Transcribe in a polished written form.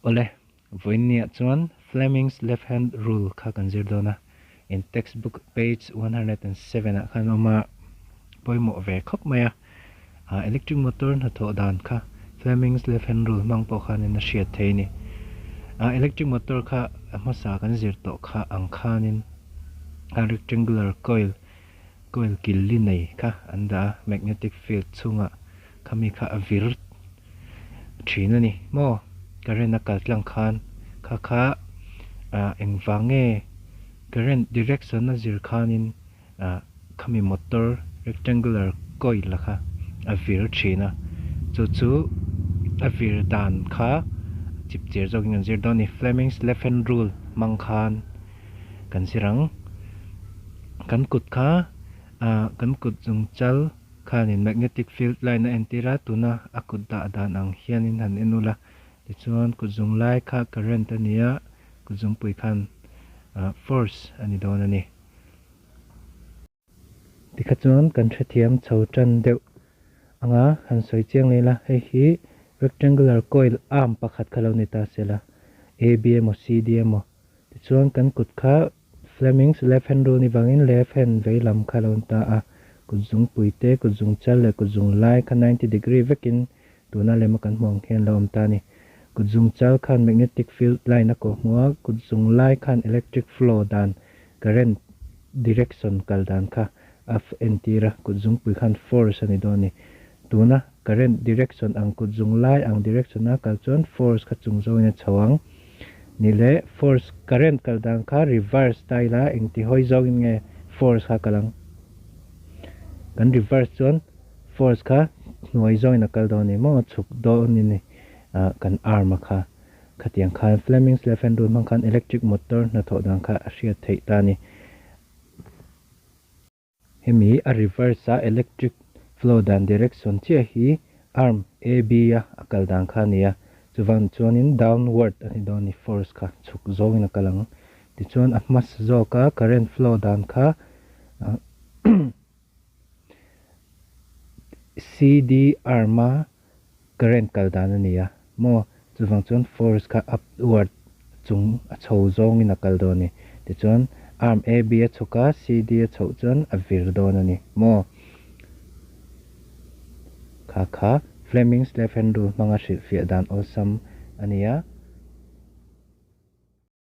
Awle, vawiinniah chuan Fleming's left hand rule kha kan zir dawn a, in textbook page 107 ah khan awm a, pawimawh ve khawp mai a, electric motor hnathawh dan kha Fleming's left hand rule hmang pawh khanin a hriat thei a ni. Electric motor kha a hmasa kan zir tawh kha ang khanin a rectangular coil, coil kil li nei kha an dah a, magnetic field chhungah khami kha a vir thin a ni maw? Current a kal tlang khan kha kha ah engvang nge current direction a zir khanin ah khami motor rectangular coil a kha a vir thin a chu chu a vir dan kha chip chiar zawkin kan zir dawn a ni Fleming's left hand rule hmang khan kan zir ang kan kut kha ah kan kut chung chal. Khanin magnetic field line a entir a, tuna a kut dah dan ang hianin han en ula, tichuan kut zung lai kha current a ni a, kut zungpui khan force a ni dawn a ni. Tikha chuan kan hrethiam chho tan deuh anga han sawi chiang leh ila, hei hi rectangular coil arm pakhat kha lo ni ta sela, AB emaw CD emaw, tichuan kan kut kha Fleming's left hand rule ni vangin left hand vei lam kha lo ta a, kut zungpui te, kut zung chal leh kut zung lai kha 90 degree vekin tuna lema kan hmuh ang hian lo awm ta a ni. Kut zung chal khan magnetic field line a kawh hmuh a, kut zung lai khan electric flow dan, current direction kal dan kha a entir a, kut zungpui khan force a ni dawn a ni. Tuna current direction ang kut zung lai ang direction a kal chuan force kha chung zawngin a chho ang. Ni leh force current kal dan kha reverse style a engti hawi zawngin nge force kha kal ang. Kan reverse chuan force kha hnuai zawngin a kal dawn a ni maw chhuk dawn a ni kan arm a kha. Khatiang khan Fleming's left hand rule hmang khan electric motor hnathawh dan kha a hriat theih ta a ni. Hemi a reverse a electric flow dan direction chiah hi arm AB a a kal dan kha a ni a, chuvang chuanin downward a ni dawn a ni, force kha chhuk zawngin a kal ang. Tichuan a hmasa zawka current flow dan kha CD arm a current kal dan a ni a maw, chuvang chuan force kha upward chung a chho zawngin a kal dawn a ni. Tichuan arm AB a chhuk a, CD a chhoh chuan a vir dawn a ni maw. Kha kha Fleming's left hand rule hmanga hrilhfiah dan awlsam a ni a.